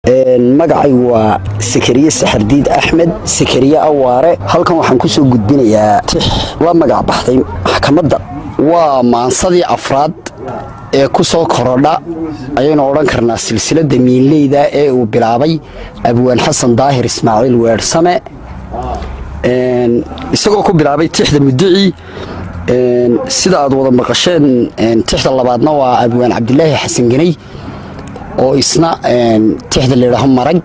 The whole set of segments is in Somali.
Magacaygu waa Sakariye Saxardiid Axmed Sakariye Awaare. Halkan waxaan ku soo gudbinayaa tix la magac baxday Maxkamadda. Waa maansadii afraad ee ku soo korodha, ayaynu odhan karnaa, silsiladda Miinleyda ee uu bilaabay Abwaan Xasan Daahir Ismaaciil Weersame, isagoo ku bilaabay tixda Muddici. Sida aad wada maqasheen, tixda labaadna waa Abwaan Cabdilaahi Xasan Ganey oo isna tixda layidhaaho Marag.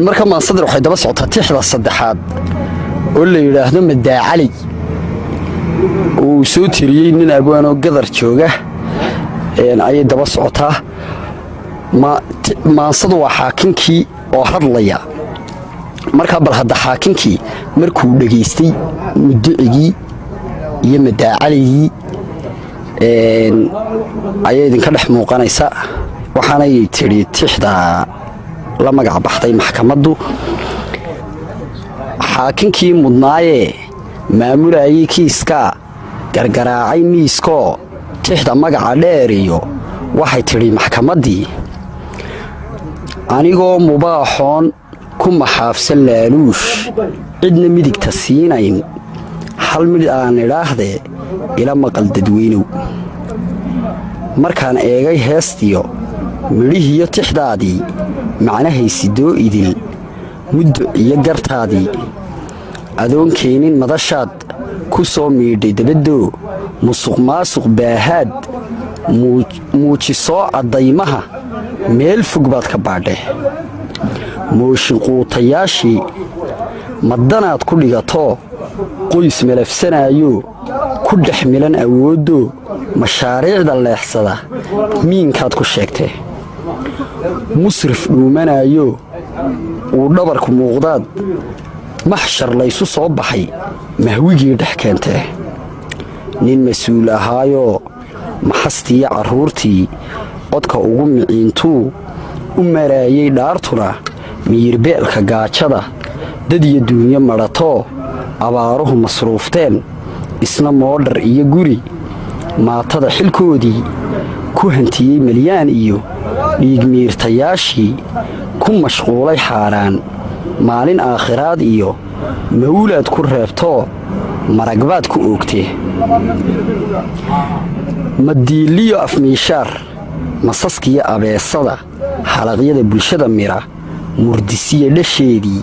Marka maansadar waxay daba socotaa tixda saddexaad oo la yidhaahdo Madaacali, uu soo tiriyey nin abwaanoo Gadar jooga ayay daba socotaa. Maansadu waa xaakinkii oo hadlaya. Markaa bal hadda xaakinkii markuu dhegaystay mudducigii iyo madaacaligii ayaa idinka dhex muuqanaysa. Waxaanay tidhi tixda la magac baxday Maxkamaddu: Xaakinkii mudnaayee maamulayay kiiskaa gargaraacay miiskoo tixda magaca dheer iyo waxay tidhi maxkamaddii: anigoo mubaaxoon ku maxaafsan laaluush, cidna midigta siinayn, hal midh aan idhaahdee ila maqal dadweynow. Markaan eegay heestiyo midhihiyo tixdaadii, macnahaysidoo idil mudduc iyo gartaadii, adoon keenin madashaad ku soo miidhay dabaddoo musuq maasuq baahaad muujisoo caddaymaha meel fog baad ka baadhee. Mooshin quutayaashii madanaad ku dhigatoo qoys malafsanaayoo ku dhex milan awooddoo mashaariicda leexsada miinkaad ku sheegtee. Musrif dhuumanaayoo uu dhabarku muuqdaad maxshar laysu soo baxay mahwigii dhex keentee. Nin mas-uul ahaayoo maxastiiyo carruurtii codka ugu miciintuu u maraayey dhaartuna miyirbeelka gaajada, dad iyo duunyo madhatoo abaaruhu masruufteen, isna moodhar iyo guri maatada xilkoodii ku hantiyey malyaan iyo dhiigmiirtayaashii ku mashquulay xaaraan, maalin aakhiraad iyo mawlaad ku reebtoo maragbaad ku oogtee. Madiiliyo afmiishaar masaskiyo abeesada halaqyada bulshada mira murdisiya dhasheedii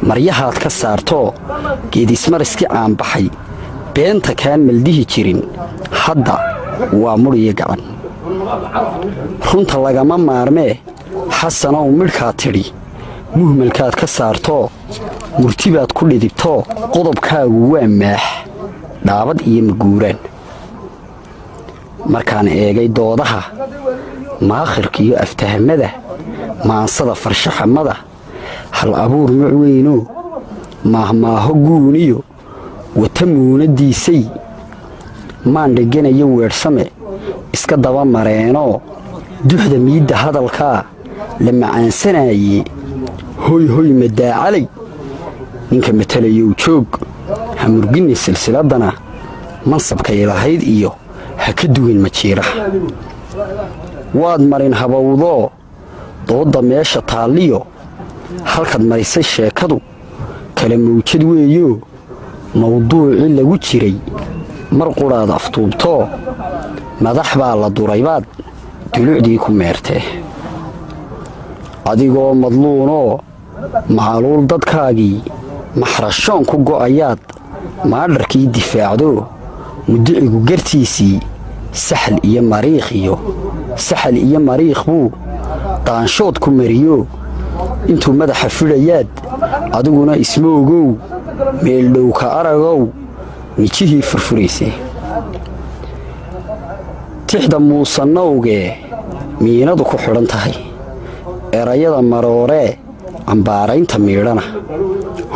maryahaad ka saartoo geedismariski caanbaxay beenta kaan maldihi jirin hadda waa mudhiyo gacan. Runta lagama maarmee, Xasanow, midhkaa tidhi muhmalkaad ka saartoo murtibaad ku dhidibtoo qodobkaagu waa maax dhaabad iyo maguuraan. Markaan eegay doodaha maakhirka iyo aftahamada maansada farshaxamada hal abuur mucweynoo maahmaaho guuniyo wata muunadiisay maan dheganayo Weedhsame iska daba mareenoo duxda miidda hadalkaa la macaansanaaye. Hoy hoy madaacalay, ninka matalayow joog, ha murginni silsiladdana, mansabkay lahayd iyo ha ka duwin majiiraha. Waad marin habowdoo doodda meesha taalliyo halkaad marisay sheekadu kala mawjad weeyoo mawduucii lagu jiray mar qudhaad aftuubtoo madax baa la duraybaad dulucdii ku meertee. Adigoo madluunoo macaluul dadkaagii maxrashoon ku go'ayaad maadharkii difaacdoo mudducigu gartiisii saxal iyo mariikh iyo saxal iyo mariikh buu daanshood ku mariyo intuu madaxa fidhayaad adiguna ismoogow meeldhowka aragow mijihii furfuraysay. Tixda muusanowgee miinadu ku xidhan tahay, erayada marooree cambaaraynta miidhana,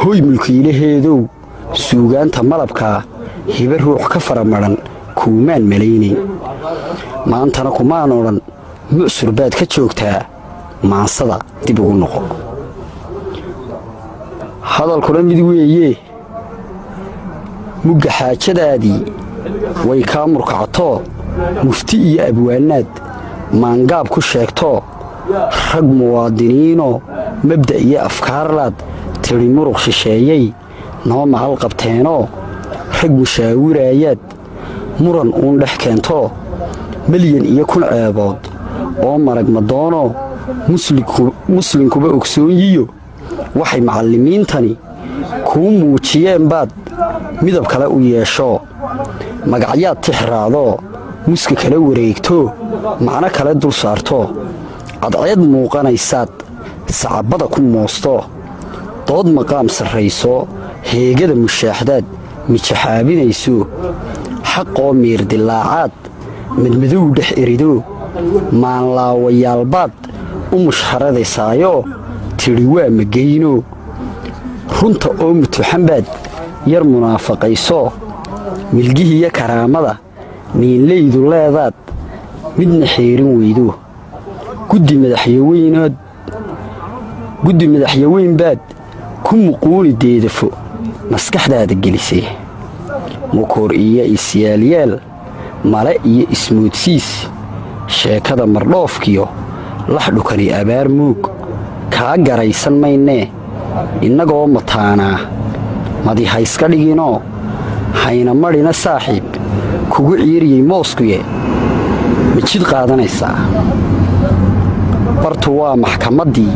hoy mulkiilaheedow, suugaanta malabkaa hibe ruux ka faramadhan kuumaan malaynayn. Maantana kumaan odhan mucsur baad ka joogtaa, maansada dib ugu noqo. Hadalkuna mid weeye, mugga xaajadaadii way kaa murkactoo mufti iyo abwaanaad maangaab ku sheegtoo Rag muwaadiniinoo mabda' iyo afkaarlaad tidhi muruq shisheeyey noo macal qabteenoo, rag mushaawiraayaad muran uun dhex keentoo, milyan iyo kun ceebood oo marag madoonoo muslinkuba ogsoonyiyo waxay macallimiintani kuu muujiyeen baad midab kale u yeeshoo, magacyaad tixraadoo muska kala wareegtoo, macno kale dul saartoo, cadceed muuqanaysaad sacabbada ku moostoo, dood maqaam sarrayso heegada mushaaxdaad mijaxaabinayso, xaqoo miirdilaacaad madmadow dhex eridoo, maanlaawayaalbaad u mushharadaysaayo tidhi waa magaynoo, runta oo mutuxan baad yar munaafaqaysoo, milgihiiyo karaamada miinlaydu leedaad midna xeerin weydo, guddi madaxyaweyn baad ku muquuni deedafo maskaxdaada gelisay, mukuur iyo isyaalyaal, male iyo ismoodsiis, sheekada mardhoofkiyo laxdhukani abaar muug kaa garaysan maynee, innagoo mataanaa madi hayska dhiginoo hayna madhina saaxiib kugu ciiriyey mooskuye, ma jid qaadanaysaa? Bartu waa maxkamaddii,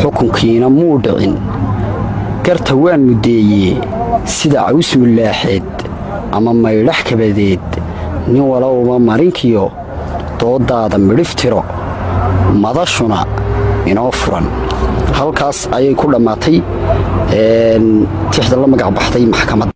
xukunkiina muu dhicin, garta waan muddeeyee sida caws mullaaxeed ama maydhax kabadeed, nin walowba marinkiyo dooddaada midhif tiro, madashuna inoo furan. Halkaas ayay ku dhammaatay tixda la magac baxday Maxkamadda.